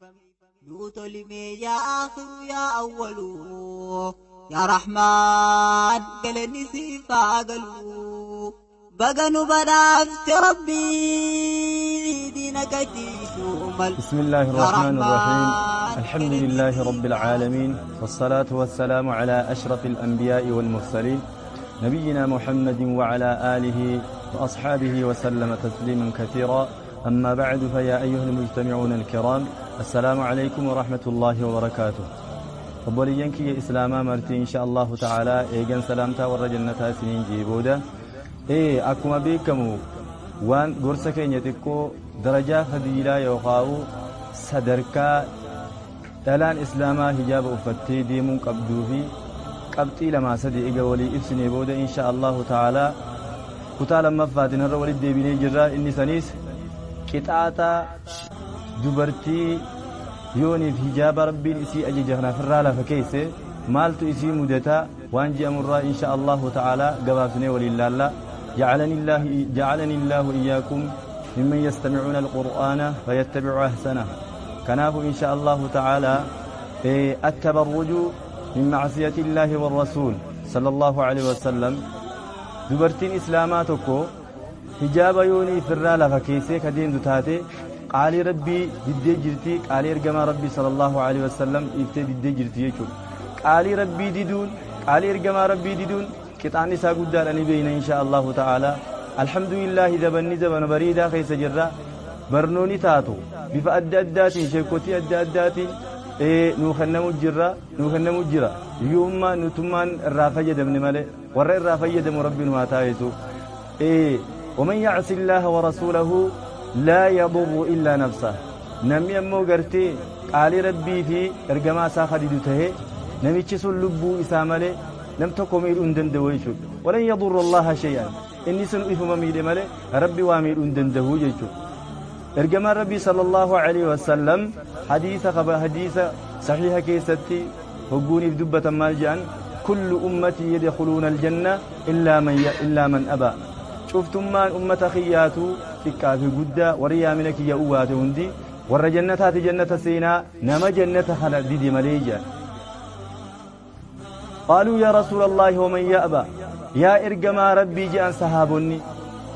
Nuu tolimee yaa akhiru yaa awwalu, yaa Rahmaan galanni siif haa galu. Baga nu badhaafte Rabbii diina katiisuu mal. بسم الله يا الرحمن الرحيم. رحمن الحمد لله رب العالمين، والصلاة والسلام على أشرف الأنبياء والمرسلين، نبينا محمد وعلى آله وأصحابه وسلم تسليما كثيرا. أما بعد، فيا أيها المجتمعون الكرام، السلام عليكم ورحمة الله وبركاته. Obboleeyyan kiyya islaamaa marti, insha Allahu ta'ala eegan salaamtaa warra jannataa isiniin jee booda, akkuma beekamu waan gorsa keenya xiqqoo darajaa fadiilaa yookaan sadarkaa dhalaan islaamaa hijaaba uffattee deemuu qabduu fi qabxii lamaa sadi ega walii ibsinee booda, insha Allahu ta'ala kutaa lammaffaatiin irra walitti deebinee jirra. Inni saniis qixaaxa dubartii yooniif hijaaba Rabbiin isii ajaja kanaaf lafa keesse maaltu isii mudata waan je'amurraa insha Allahu ta'ala gabaabsinee waliin laalla. جعلني الله إياكم ممن يستمعون القرآن فيتبع أحسنه. كناف إن شاء الله تعالى التبرج من معصية الله والرسول صلى الله عليه وسلم. Dubartiin islaamaa tokko hijaaba yoonii firraa lafa keessee ka deemtu taate, qaalii Rabbii diddee jirti, qaalii ergamaa Rabbii sallallahu alaihi wasallam dhiiftee diddee jirti jechuudha. Qaalii Rabbii diduun, qaalii ergamaa Rabbii diduun qixaanni isaa guddaadha, ni beeyna insha Allahu ta'ala. Alhamdulillahi, zabanni zabana bareedaa keessa jirra. Barnoonni taatu bifa adda addaatiin, sheekotii adda addaatiin nuu kennamu jira. Hiyyummaa nutummaan irraa fayyadamne malee, warra irraa fayyadamu Rabbi nu haa taasisu. ومن يعص الله ورسوله لا يضر إلا نفسه. Namni ammoo gartee qaalii Rabbii fi ergamaa isaa kadidu tahe, namichi sun lubbuu isaa malee nam tokko miidhuu hin danda'u jechuudha. ولن يضر الله شيئا. Inni sun ifuma miidhe malee Rabbi waa miidhuu hin danda'u jechuudha. Ergamaan Rabbii sallallahu alaihi wasallam hadiisa qaba, hadiisa sahiha keessatti hogguuniif dubbatan maal jedhan? كل أمتي يدخلون الجنة إلا من أبى. Cuftummaan ummata kiyyaatu, xiqqaa fi guddaa, warri yaamina kiyya uwwaate hundi warra jannataati, jannata seenaa, nama jannata kana dide malee jedhan. قالوا يا رسول الله ومن يأبى؟ Yaa ergamaa Rabbii, jedhan sahaabonni,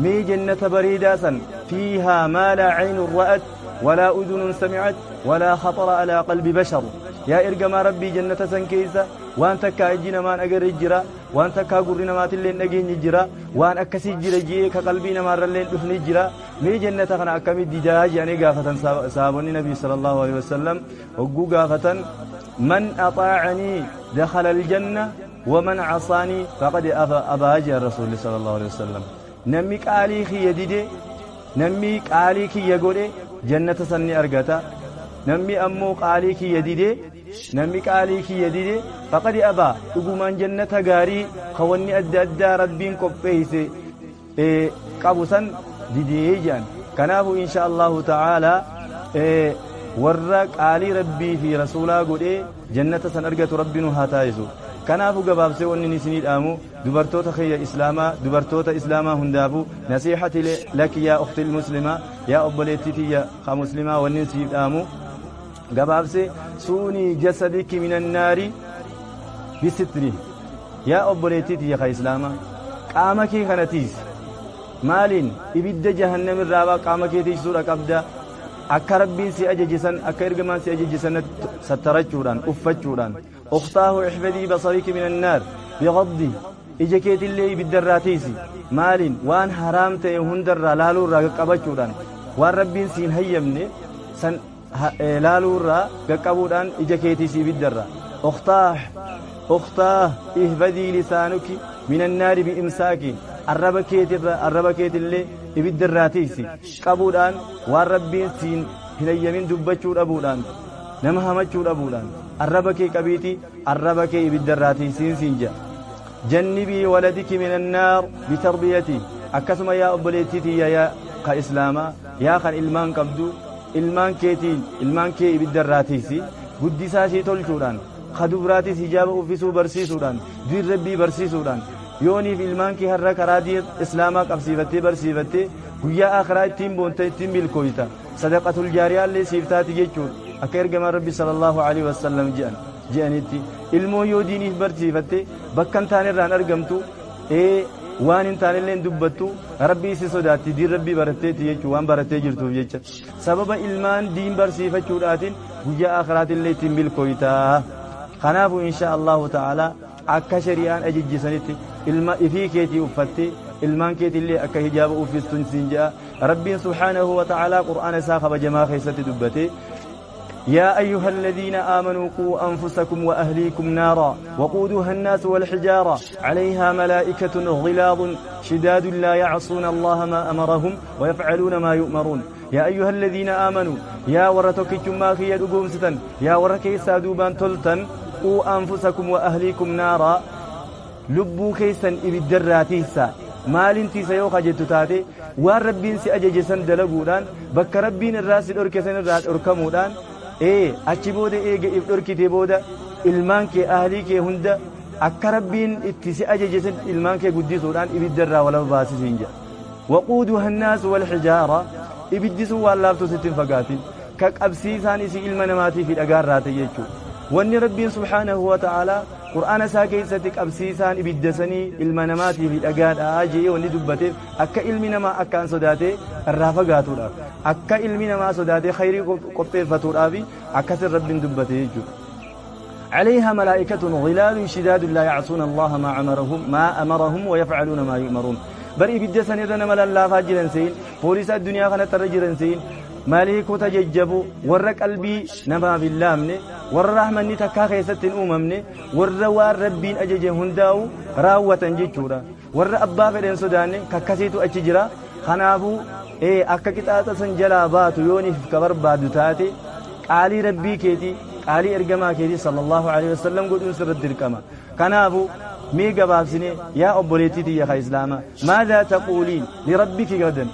mee jannata bareedaa san فيها ما لا عين رأت ولا أذن سمعت ولا خطر على قلب بشر. Yaa ergamaa Rabbii, jannata san keessa waan takkaa ijji namaan agarre jira, waan takkaa gurri namaatillee hin dhageenye jira, waan akkasii jira jee ka qalbii namaarrallee hin dhufne jira, mee jannata kana akkamitti didaa jedhanii gaafatan. Sahaabonni Nabii sallallahu alaihi wasallam hogguu gaafatan, من أطاعني دخل الجنة ومن عصاني فقد أبى جاء الرسول صلى الله عليه وسلم. Namni qaalii kiyya dide, namni qaalii kiyya godhe jannata sanni argata. Namni ammoo qaalii kiyya dide, namni qaalii kiyya dide فقد أبى, dhugumaan jannata gaarii kawanni adda addaa Rabbiin qopheeyse qabu san didee jedhan. Kanaafu insha Allahu ta'ala warra qaalii Rabbii fi rasuulaa godhee jannata san argatu Rabbi nu haa taasisu. Kanaafu gabaabsee wanni isinii dhaamu, dubartoota kiyya islaamaa, dubartoota islaamaa hundaafuu, نصيحتي لك يا أختي المسلمة, yaa obboleettii tiyya ka muslimaa, wanni siif dhaamu gabaabsee, صوني جسدك من النار بستر. Yaa obboleettii tiyya ka islaamaa, qaama kee kana tiisi. Maaliin? Ibidda jahannam irraa qaama kee tiisuudha qabda, akka Rabbiin si ajajisan, akka ergamaan si ajajisan sattarachuudhaan, uffachuudhaan. أختاه احفظي بصرك من النار بغض. Ija keetillee ibiddarraa tiisi. Maaliin? Waan haraam ta'e hundarraa laaluurraa qaqqabachuudhaan, waan Rabbiin siin hayyamne san laaluurraa qaqqabuudhaan ija keetiisi ibiddarraa. أختاه أختاه احفظي لسانك من النار بإمساك. Arraba keetirra, arraba keetillee ibiddarraa tiisi qabuudhaan, waan Rabbiin siin hin hayyamin dubbachuu dhabuudhaan, nama hamachuu dhabuudhaan arraba kee qabiiti, arraba kee ibiddarraa tiisiin siin jedha. جنبي ولدك من النار بتربيتي. Akkasuma yaa obboleettii tiyya, yaa ka islaamaa, yaa kan ilmaan qabdu, ilmaan keetiin, ilmaan kee ibiddarraa tiisi guddisaa sii tolchuudhaan, ka dubraatis hijaaba uffisuu barsiisuudhaan, diin Rabbii barsiisuudhaan. Yooniif ilmaan kee har'a karaa diin islaamaa qabsiifattee barsiifattee, guyyaa akhiraa ittiin boonta, ittiin milkooyta, sadaqatul jaariyaallee siif taati jechuudha. Akka ergamaan Rabbi sallallahu alaihi wasallam jedhan je'anitti ilmoo yoo diiniif barsiifatte bakka hin taane irraan argamtu, waan hin taanellee dubbattu, Rabbii si sodaatti, diin Rabbii baratteetti jechuu waan barattee jirtuuf jecha. Sababa ilmaan diin barsiifachuudhaatiin guyyaa akiraatillee ittiin milkooytaa. Kanaafuu insha Allahu ta'ala akka shari'aan ajajjisanitti ilma ifii keetii uffattee ilmaan keetillee akka hijaaba uffistun siin jedha. Rabbiin subhaanahu wa ta'ala qur'aana isaa kabajamaa keessatti dubbate: يا أيها الذين آمنوا قوا أنفسكم وأهليكم نارا وقودها الناس والحجارة عليها ملائكة غلاظ شداد لا يعصون الله ما أمرهم ويفعلون ما يؤمرون. يا أيها الذين آمنوا يا ورتكتم ما في يدقوم يا وركيسا دوبان تلتن قوا أنفسكم وأهليكم نارا لبو كيسا إبدراتيسا maalintiisa yoo kajettu taate waan Rabbiin si ajaje san dalaguudhaan bakka Rabbiin irraa si dhorke san irraa dhorkamuudhaan achi booda eega if dhorkite booda ilmaan kee ahlii kee hunda akka Rabbiin itti si ajaje san ilmaan kee guddisuudhaan ibidda irraa walaba baasisiin jedha. Waquuduha annaasu walxijaara ibiddi sun waan laaftuu sitti hin fagaatin ka qabsiisaan isii ilma namaatii fi dhagaa irraa ta'e jechuudha. Wanni Rabbiin subhaanahu wa ta'aalaa qur'aana isaa keessatti qabsiisaan ibidda sanii ilma namaatii fi dhagaadhaa jedhee wanni dubbateef akka ilmi namaa akkaan sodaatee irraa fagaatuudhaaf akka ilmi namaa sodaatee khayrii qopheeffatuudhaaf akkasin Rabbiin dubbate jechuudha. عليها ملائكة غلال شداد لا يعصون الله ما أمرهم ويفعلون ما يؤمرون. بر ibidda sanirra nama lallaafaa jiran seyin poolisa addunyaa kanatti irra jiran seyin maleekota jajjaboo warra qalbii namaaf hin laamne warra rahmanni takkaa keessatti hin uumamne warra waan Rabbiin ajaje hundaa'u raawwatan jechuudha. Warra abbaa fedhen sodaanne kakkasiitu achi jira. Kanaafuu akka qixaaxa san jalaa baatu yooniif ka barbaadu taate qaalii Rabbii keetii qaalii ergamaa keetii sallallahu alaihi wasallam godhuun sirratti dirqama. Kanaafuu mee gabaabsine yaa obboleettii tiyya ka islaamaa maadaa taquuliin lirabbiki gadan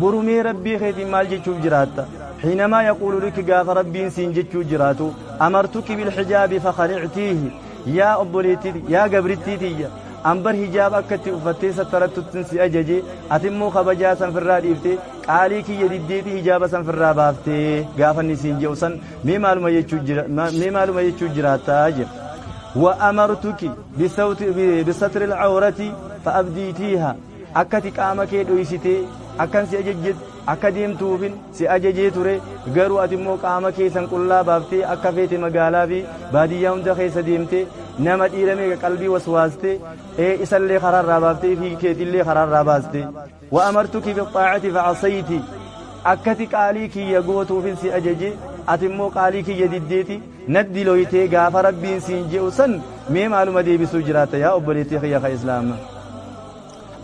boru mee Rabbii keetiin maal jechuuf jiraatta? حينما يقول لك قاف ربي سين جتشو جراتو أمرتك بالحجاب فخلعتيه يا أبوليتي يا قبرتي أنبر حجاب أكتي أفتي سترت تنسي أججي أتمو خبجا سنفرا ديفتي قاليك يدديتي حجاب سنفرا بافتي قاف النسين جوسن مي معلومة يجو جراتا. وأمرتك بستر العورة فأبديتيها أكتي قامك دويستي أكن سي أججت akka deemtuufin si ajajee ture garuu ati immoo qaama keessan qullaa baaftee akka feete magaalaa fi baadiyyaa hunda keessa deemtee nama dhiira meeqa qalbii waswaastee isallee karaarraa baaftee fi keetillee karaarraa baaste. Wa amartuki bixaacati facasayti akkati qaalii kiyya gootuufin si ajaje ati immoo qaalii kiyya diddeeti naddi loytee gaafa Rabbiin siin je'u san mee maaluma deebisuu jiraatta yaa obboleettii kiyya ka islaamaa.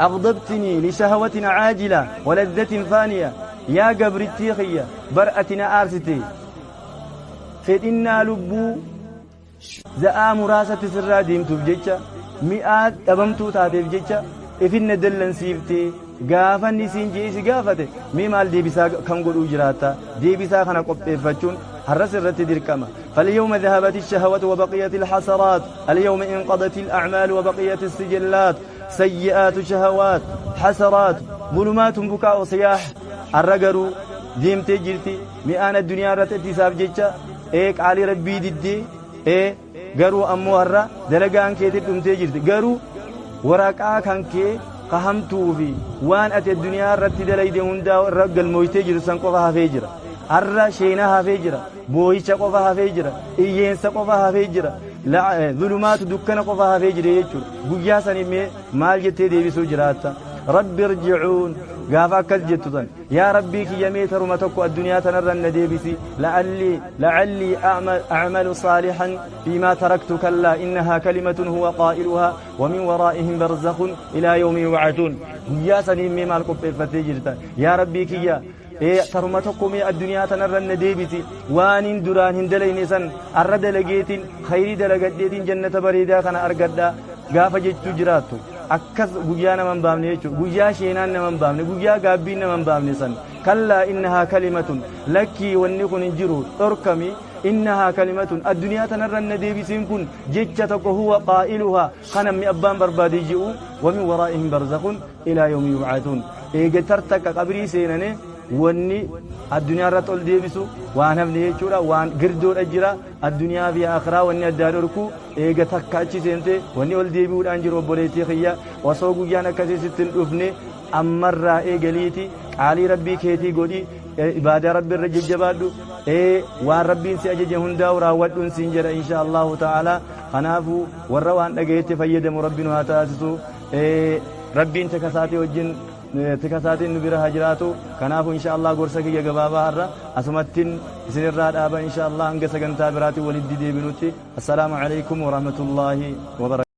أغضبتني لشهوة عاجلة ولذة فانية يا قبرتي خيا برأتنا آرستي فإنا لبو زآ مراسة سرا ديمتو بجيتشا مئات أبمتو تاتي بجيتشا إفن دلن سيفتي قافا نسين جيسي قافتي مي مال دي بسا كم قل أجراتا دي بسا خنا قب فتشون هرس الرت دركما. فاليوم ذهبت الشهوة وبقيت الحسرات اليوم انقضت الأعمال وبقيت السجلات سيئات شهوات حسرات ظلمات بكاء وصياح الرجل ديمتي جلتي مئان الدنيا رتتي ساف جيتشا ايك علي ربي ددي ايه غرو امو هرا دلغان كيتي دمتي جلتي غرو ورقا كانكي قهمتو في وان اتي الدنيا رتي دليدي هندا رجل مويتي جرسن قفا هفيجرا هرا شينا هفيجرا بويچا قفا هفيجرا ايينسا قفا هفيجرا لا ظلمات دكنا قفا هفيجرا يجور غيا سني مي مال جتي ديبسو جراتا رب ارجعون غافا اكل جتتن يا ربي كي يميتر ما تكو الدنيا تنرن ديبسي لعلي اعمل صالحا فيما تركت كلا انها كلمه هو قائلها ومن ورائهم برزخ الى يوم يبعثون يا سني مي مال قففتي جرتا يا ربي كي ايه ترمى تكو مي الدنيا تنرن ديبسي وان دران هندلين سن ارد لغيتين خيري دلغديتين جنة بريدا كان ارغدا غافا جتو جراتو akkas guyyaa naman baamne jechuudha guyyaa sheenaan naman baamne guyyaa gaabbiin naman baamne san kallaa innahaa kalimatun lakkii wanni kun hin jiru dhorkami innahaa kalimatun addunyaa tanarra na deebisiin kun jecha tokko huwa qaa'iluhaa kana mi abbaan barbaade ji'u wa min waraa'ihim barzakhun ilaa yawmi yub'atun eega tartakka qabrii seenane Wanni addunyaa irratti ol deebisu waan hafne jechuudha. Waan girdoodha jira addunyaa fi akhiraa wanni addaa dhorku. Eega takka achi seente wanni ol deebi'uudhaan jiru. Obboleettii kiyya, osoo guyyaan akkasii sitti hin dhufne ammarraa eegaliiti qaalii rabbii keetii godhi, ibaadaa rabbi irra jajjabaadhu, waan rabbiin si ajaje hundaa'u raawwadhuun siin jedha, insha Allahu ta'ala. Kanaafuu warra waan dhagayetti fayyadamu rabbi nu haa taasisu. Rabbiin tikasaatii wajjin tikasaatiin nu bira haa jiraatu. Kanaafuu insha Allah gorsa kiyya gabaabaa har'a asumattiin isinirraa dhaaba. Insha Allah hanga sagantaa biraatiin walitti deebinutti, assalaamu alaikum warahmatullaahi wabarakatuh.